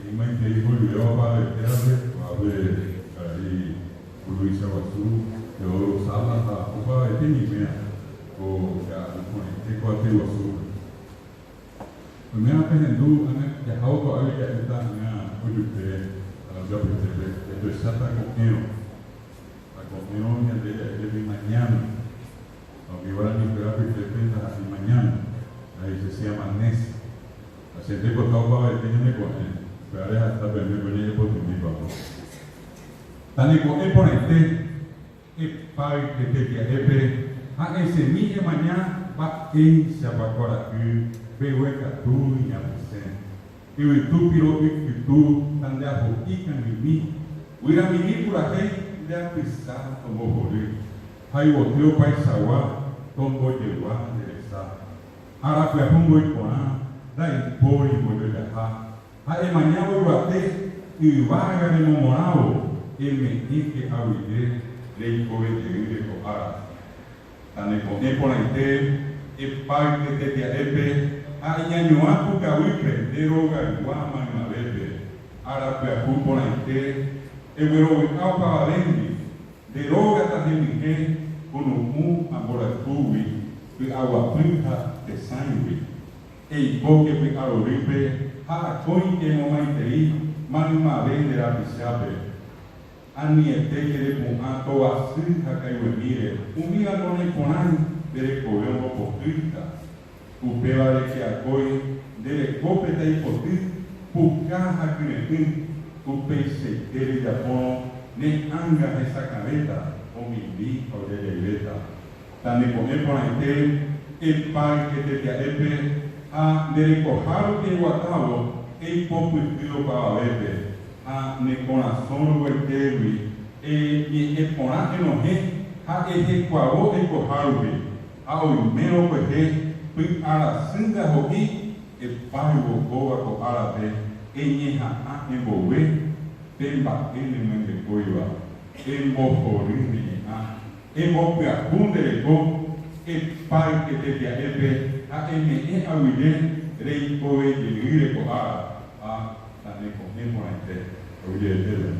Peteĩ maitei horyvéva opavavetévape, ko'ápe karai mburuvicha guasu Teodoro Salas ha opavavete ñeiméva ko ka'aru porãite ko aty guasúpe. Oiméva pehendu ág̃a jahávo ko'águi ja'éta ág̃a ojupe arandu apytépe jatuecháta ko'ẽrõ. Ha ko'ẽrõ ñande ja'e jepi mañana. Ha umi guaranikuéra apytépe ndaha'éi mañana, ha he'ise si amanece. Ha che ndaipota opavavete ñane ko'ẽ, upévare ha'éta peẽme ko ñañepotĩmi papo. Taneko'ẽ porãite, epáyke tetia'épe ha esẽmi emaña mba'éichapa kuarahy mbeguekatu iñapysẽ. Yvytu piro'y pytu tandeaho'i kangymi, guyramimi purahéi nde apysa tombohory, ha yvoty opaichagua tombojegua nde resa. Ára pyahu mboiporã ndaipóri mbojojaha, ha emañávo yvate yvága remomorãvo eme'ẽke aguyje reikove jeýre ko ára. Taneko'ẽ porãite epáyke tetia'épe ha eñañuã pukavýpe nde rogaygua maymavépe. Ára pyahu porãite eguerovy'a opavavéndi, nde róga tahenyhẽ kunu'ũ ha mborayhúgui, py'aguapy ha tesãigui. Eikóke py'arorýpe ha akóinte emomaitei maymave nde rapichápe. Anietéke repu'ã tovasy ha kaiguemíre, umíva noneporãi nde rekove ombopohýita. Upévare che akói nde rekópe taipoty, puka ha kyre'ỹ, upeichaite rejapórõ ne ánga hesakãvéta, omimbi ha ojajaivéta. Taneko'ẽ porãite, epáyke tetia'épe ha nde rekoha rupi eguatávo eipopyhy opavavépe, ha ne korasõ ruguaitégui eñe'ẽ porã enohẽ ha ehekuavo eikoha rupi, ha oimérõ kuehe py'arasy ndaho'i epáyvo kóva ko árape eñeha'ã embogue pe mba'e nemyangekóiva, embohory ne ñe'ã. Embopyahu nde reko, epáyke tetia'épe ha eme'ẽ aguyje reikove jeýre ko ára ha taneko'ẽ porãite. Aguyjeetépe.